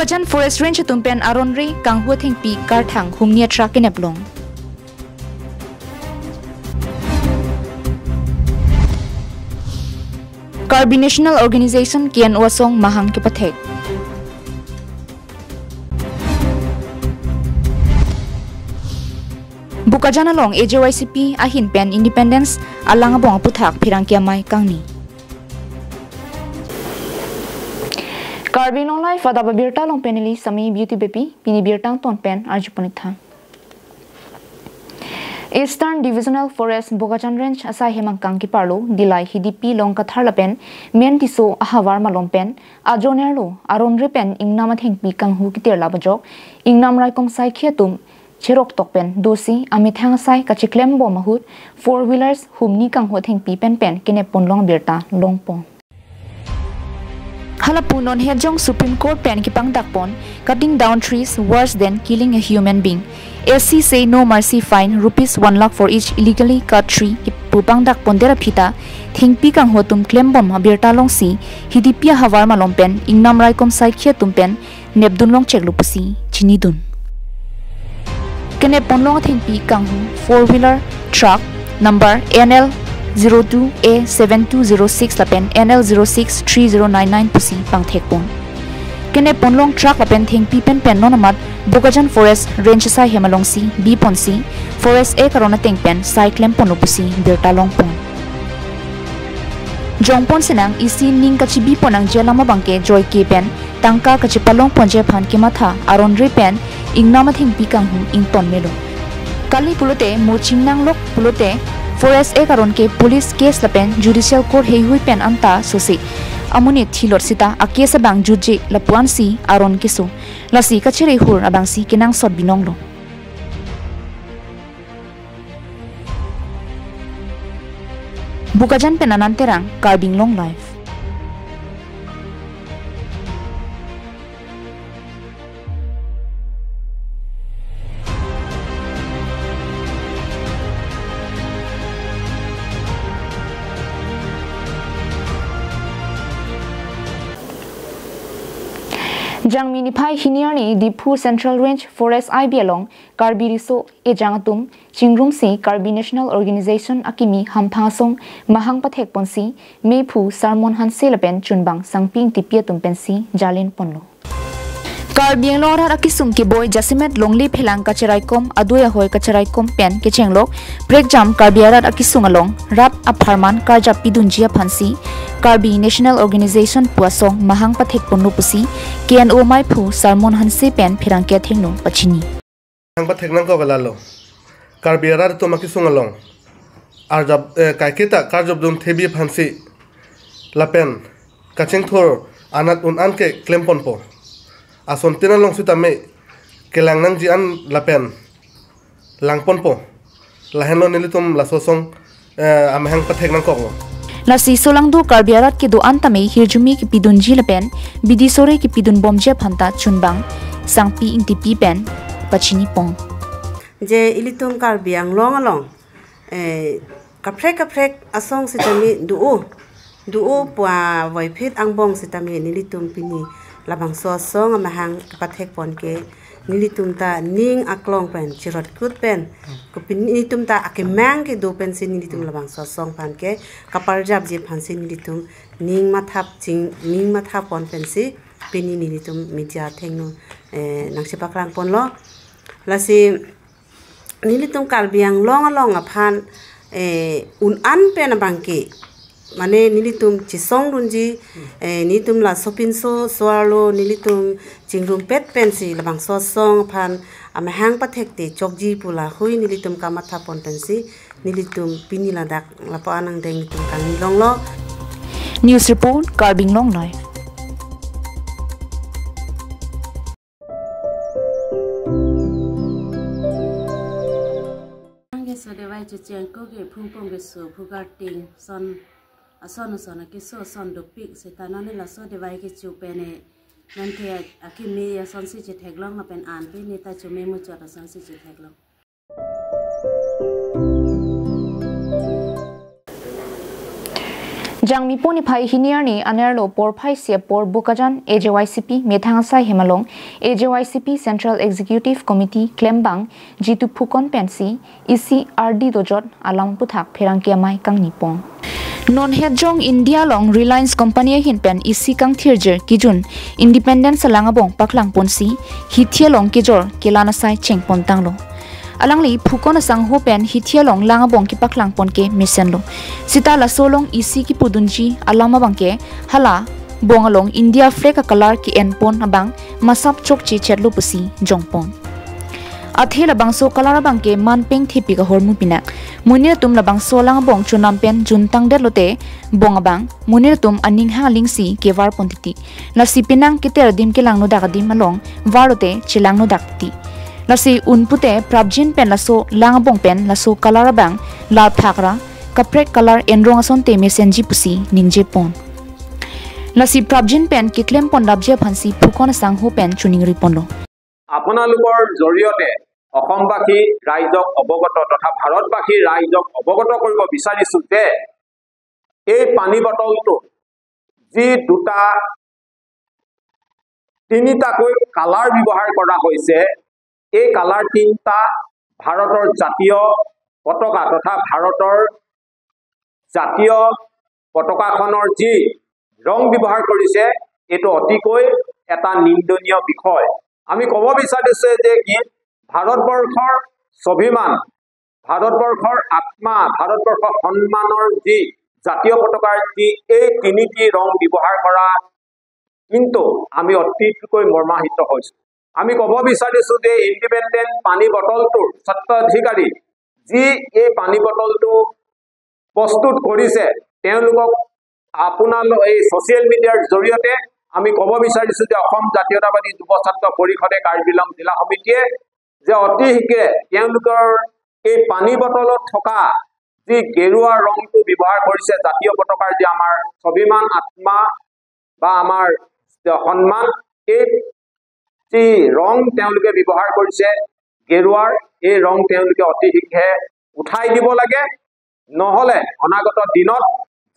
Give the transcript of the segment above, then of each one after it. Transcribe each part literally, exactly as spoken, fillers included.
Bokajan Forest Range atum pen aron re kanghu athengpi karthang humni a-truck kenep long. Karbi National Organization, K N O asong mahang kepathek. Bokajan along A J Y C P ahin pen Independence alang abong aputhak pherangke amei kangni. Karbi Anglong Live adap abirta along pen neli Sami Beauty Beypi, pini birta angton pen arjupon-ik tha. Eastern Divisional Forest Bokajan Range asai hem angkang keparlo Dillai Hidipi Longkathar lapen Men Tisso ahavar malom pen ajonerlo aron re pen ingnam athengpi kanghu ketirlap ajok ingnam raikom saikhi atum cheroktok pen dosi amethang asai kacheklem bom ahut four wheelers humni kanghu athengpi pen pen kenep ponlong abirta longpon. Halapu non het jong Supreme Court pen kepangdakpon, "Cutting down trees worse than killing a human being. S C say no mercy, fine rupees one lakh for each illegally cut tree," kepu pangdakpon der aphi ta thengpi kanghu atum klembom abirta longsi Hidipi ahavar malom pen ingnam raikom saikhi atum pen nepdun longcheklo pusi chinidun. Kenep ponlong athengpi kanghu four wheeler truck number N L zero two A seven two zero six lapen N L zero six three zero nine nine pusi pangthekpon. Kenep ponlong truck lapen thengpi pen pen non amat Bokajan Forest Range asai hem alongsi biponsi Forest Act aron ateng pen sai klemponlo pusi birta longpon. Jongpon senang isi ning kachibipon nangji alam abangke joike pen tangka kachepalongponji aphan kematha aron re pen ingnam athengpi kanghu ington melo. Kali pulote mo chingnanglok pulote Forest Act aron ke police case lapen judicial court heihui pen anta sosi amonit thilot sita a-case abang jutje lapu-ansi aron keso. Lasi kachere hur abangsi kenangsot binonglo. Bokajan pen Anand Terang, Karbi Anglong Live. Jangmi niphai hini arni Diphu Central Range Forest I B along Karbi Riso Ejang atum chingrumsi Karbi National Organization akimi hamphang asong mahang pathekponsi mephu Sarmon Hanse lapen chunbang Sangpi Ingtipi atum pensi jalinponlo. Karbi Anglong arat akesung keboi jasemet longle phelang kacheraikom adoi ahoi kacheraikom pen kechenglok prekjam Karbi arat akesung along rat apharman karjap pidunji aphansi Karbi National Organization pu asong mahang pathekponlo pusi K N O meiphu Sarmon Hanse pen pherangke athengno pachini. Mahang pathek nangkok lalo. Karbi arat atum akesung along arjap, eh, kaiketa karjapdun thebi aphansi lapen kachingthur anat un-an ke klemponpo. Asontin along sitame kelang nangji an lapen langponpo. Lahenlo nelitum laso asong, eh, amahang pathek nangkoklo. Lasi solangdo Karbi arat kedo-an tame hirjume kepidunji lapen bidi sore kepidunbomji aphan ta chunbang Sangpi Ingtipi pen pachinipon. Je ilitum Karbi Anglong along, eh, kaprek kaprek asong sitame do-o, do-o pu avoiphit angbong sitame nelitum pini labangso asong amahang kepathekpon ke nelitum ta ning aklong pen chirotkut pen, kopin nelitum ta akemang kedo pensi nelitum labangso asong aphan ke kaparjapji aphansi nelitum ning mathap ching, ning mathapon pensi pini nelitum media athengno, eh, nangchepaklangponlo. Lasi nelitum Karbi Anglong along aphan, eh, un-an pen abangke, mane nelitum chesongdunji, eh, nelitum laso pinso so-arlo nelitum chingrumpet pensi labangso asong aphan amahang pathekte chokji pu lahui nelitum kamathapon pensi nelitum pini ladak lapu-an angdeng nelitum kangnilonglo. News report, Karbi Anglong Live. Keso devai chucheng ko ke phungpong keso phugar ting son ason ason akeso ason dopik seta nonke laso devai kecho pen e nonke akimi asonsi chetheklong lapen an pini ta chome muchot asonsi chetheklong. Tangmi pon niphai hini arni anerlo porphai isi apor Bokajan A J Y C P methang asai hem along A J Y C P Central Executive Committee klembang Jitu Phukon pensi isi ardi dojot alam aphuthak pherangke amei kangni pon. Non hetjong India along Reliance Company ahin pen isi kangthirjir kejun Independence alang abong paklang ponsi hithi along kejor kelan asai cheng pon tanglo. Alangli Phukon asangho pen hithi along lang abong kepaklang pon ke mesenlo. Sita laso along isi kepudunji alam abang ke hala bong along India flag a-colour ke-en pon abang masap chokche chetlo pusi jong pon. Athe labangso colour abang ke man peng thepik ahormu pinak. Monit atum labangso lang abong chonam pen juntang detlote bong abang monit atum aning hang alingsi kevar pon titi. Lasi penang keter adim kelangnodak adim along varlote chelangnodak titi. Lasi un pute prapjin pen laso lang abong pen laso colour abang lalphak ra kaprek colour enrong asonte mesenji pusi ningje pon. Lasi prapjin pen keklem pon rapji aphansi Phukon asangho pen choningri ponlo. আপোনালোকৰ জৰিয়তে অসমবাসী ৰাইজক অৱগত তথা ভাৰতবাসী ৰাইজক অৱগত কৰিব বিচাৰিছো যে এই পানী বটলটো যি দুটা তিনিটাকৈ কালাৰ ব্যৱহাৰ কৰা হৈছে, এই কালাৰ তিনিটা ভাৰতৰ জাতীয় পতাকা তথা ভাৰতৰ জাতীয় পতাকাখনৰ যি ৰং ব্যৱহাৰ কৰিছে, এইটো অতিকৈ এটা নিন্দনীয় বিষয়। আমি ক'ব বিচাৰিছে যে কি ভাৰতবৰ্ষৰ স্বাভিমান, ভাৰতবৰ্ষৰ আত্মা, ভাৰতবৰ্ষৰ সন্মানৰ যি জাতীয় পতাকাৰ যি এই তিনিটি ৰং ব্যৱহাৰ কৰা, কিন্তু আমি অতিকৈ মৰ্মাহত হৈছো। আমি ক'ব বিচাৰিছো যে ইণ্ডিপেণ্ডেণ্ট পানী বটলটোৰ স্বত্বাধিকাৰী যি এই পানী বটলটো প্ৰস্তুত কৰিছে, তেওঁলোকক আপোনালোক এই ছ'চিয়েল মিডিয়াৰ জৰিয়তে আমি ক'ব বিচাৰিছো যে অসম জাতীয়তাবাদী যুৱ ছাত্ৰ পৰিষদে কাৰ্বি আংলং জিলা সমিতিয়ে যে অতি শীঘ্ৰে তেওঁলোকৰ এই পানী বটলত থকা যি গেৰুৱা ৰংটো ব্যৱহাৰ কৰিছে, জাতীয় পতাকাৰ যি আমাৰ স্বাভিমান আত্মা বা আমাৰ সন্মান, এই যি ৰং তেওঁলোকে ব্যৱহাৰ কৰিছে গেৰুৱাৰ, এই ৰং তেওঁলোকে অতি শীঘ্ৰে উঠাই দিব লাগে। নহ'লে অনাগত দিনত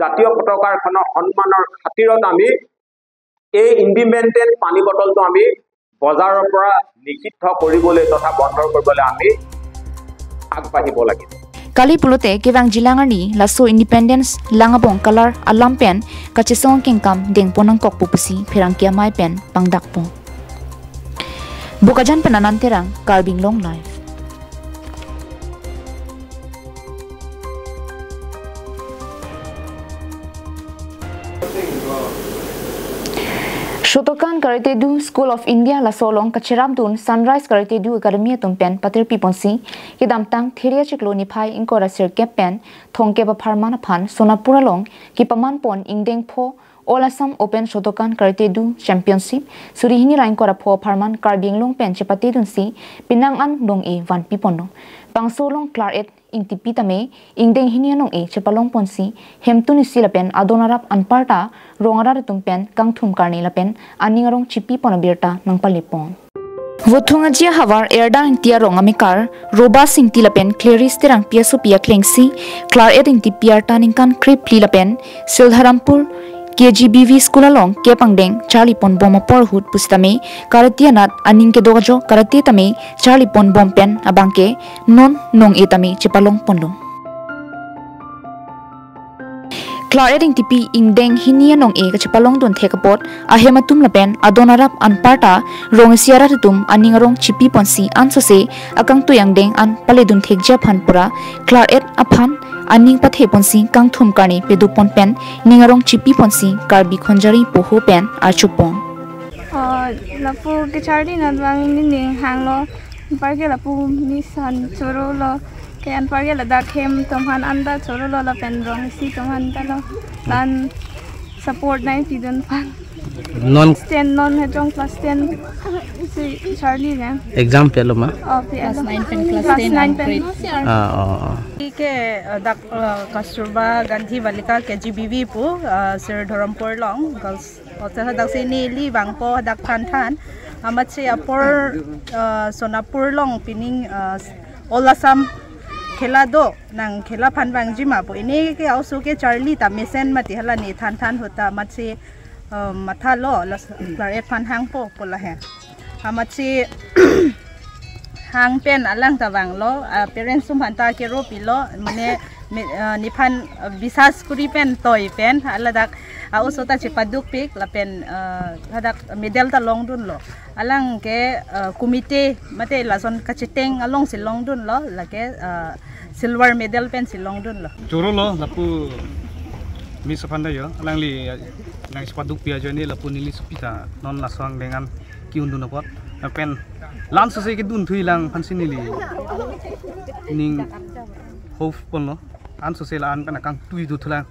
জাতীয় পতাকাখনৰ সন্মানৰ খাতিৰত আমি এই ইণ্ডিপেণ্ডেণ্ট পানী বটলটো আমি বজাৰৰ পৰা নিষিদ্ধ কৰিবলৈ তথা বন্ধ কৰিবলৈ আমি আগবাঢ়িব লাগিব। Kali pulote kevang jilang arni laso Independence lang abong colour alam pen kachesong kengkam dengpon nangkok pu pusi pherangke amei pen pangdakpo. Bokajan pen Anand Terang, Karbi Anglong Live. Shotokan Karate-do School of India laso along kacherapdun Sunrise Karate-do Academy atum pen patirpi ponsi kedamtang Theri achiklo niphai ingkoi ra sirkep pen thomkep apharman aphan Sonapur along kepaman pon ingdeng pho All Assam Open Shotokan Karate-do Championship suri hini ra ingkoi ra pho apharman Karbi Anglong pen chepatedunsi penang an nong-e vanpi ponlo. Bangso along Claret Ingtipi tame ingdeng hini anong-e chepalong ponsi hemtun isi lapen adon arap anparta rong arat atum pen kangthum karne lapen aning arong chipi pon abirta nangpale pon. Vothung Aji ahavar Erdang Ingti arong amekar Robas Ingti lapen Clarice Terangpi asopi aklengsi Claret Ingtipi arta ningkan krephli lapen Sildharampur K G B V school along kep angdeng charli pon bom apor ahut pusitame karate anat aning kedok ajok karate tame charli pon bom pen abangke non nong-e tame chepalong ponlo. Claret Ingtipi ingdeng hini anong-e kachepalongdun thek apot ahem atum lapen adon arap anparta rong isi arat atum aning arong chipi ponsi ansose akangtui angdeng an paledun thekji aphan pura Claret aphan aning pathe ponsi kangthum karne pedo pon pen ning arong chipi ponsi Karbi Khonjari poho pen archupon. Oh, lapu kecharli nat vang nening hanglo, anparke lapu misan chorolo, ke anparke ladak hem atum aphan anda chorolo lapen rong isi atum aphan talo, lan support nangpidun aphan. Non class ten non hejong class ten si charli kan. Exam pilo ma? Oh, pilo. Class nine pen class ten nine pen. Ah, oh, oh. Ke, uh, dak, uh, Kasturba Gandhi Balika K G B V pu, uh, Sildharampur along, girls hostel hadak si neli vangpo hadak than than. Amatsi apor, uh, Sonapur along pining, uh, All Assam Khela do, nang khela aphan vangji ma pu. Ini ke a-oso ke charli ta mesen mati hala ne than than ahut ta amatsi, eh, mathalo, la klaret aphan hangpo pu lahe. Amatsi hang pen alang ta vanglo, ah, parents atum aphan ta kero pilo, mane, me-, ah, nephan, ah, bisas kuri pen toi pen, hala dak, ah, a-oso ta chepadukpik, lapen, ah, hadak medal ta longdunlo. Alang ke, ah, committee, mate lason kacheteng alongsi longdunlo, lake, ah, silver medal pensi longdunlo. Chorolo, lapu Miss aphan ta jo, alangli, ah, nangchepadukpi ajoine lapu neli sopi ta non laso angdeng an ki-un dun apot. Lapen la-an sose kedun thulang aphansi neli ning hope ponlo. La-an sose la-an pen akangtui dothulang.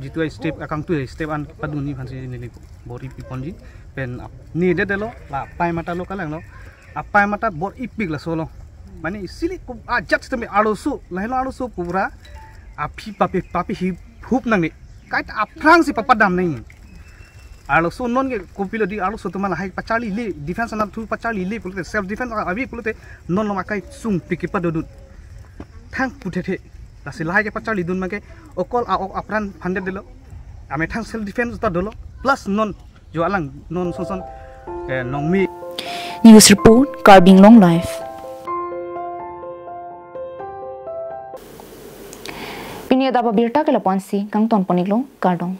Jitu a-step akangtui a-step an padunji aphansi neli bor-i piponji. Pen ap-, ne dedelo, la apei mata lo kalanglo. Apei mata bor-ipik laso lo. Mane isi le ko ajat sitame arloso, lahelo arloso pura aphi papi papi hi hup nangne. Kaita aphrangsi papadam nang. Arloso non ke kopilo di arloso atum lahai pacharlile, defense anatthu pacharlile pulote, self defense ave pulote, non lo akai sungpik kepadodun. Thang puthethe. Lasi lahai kepacharlidun abangke okol a-ok apran aphan dedelo. Amethang self defense ta dolo. Plus non jo alang non sonson, eh, nongmi. News report, Karbi Anglong Live. Pini adap abirta ke lapu-ansi kangton pon-iklo, kardom.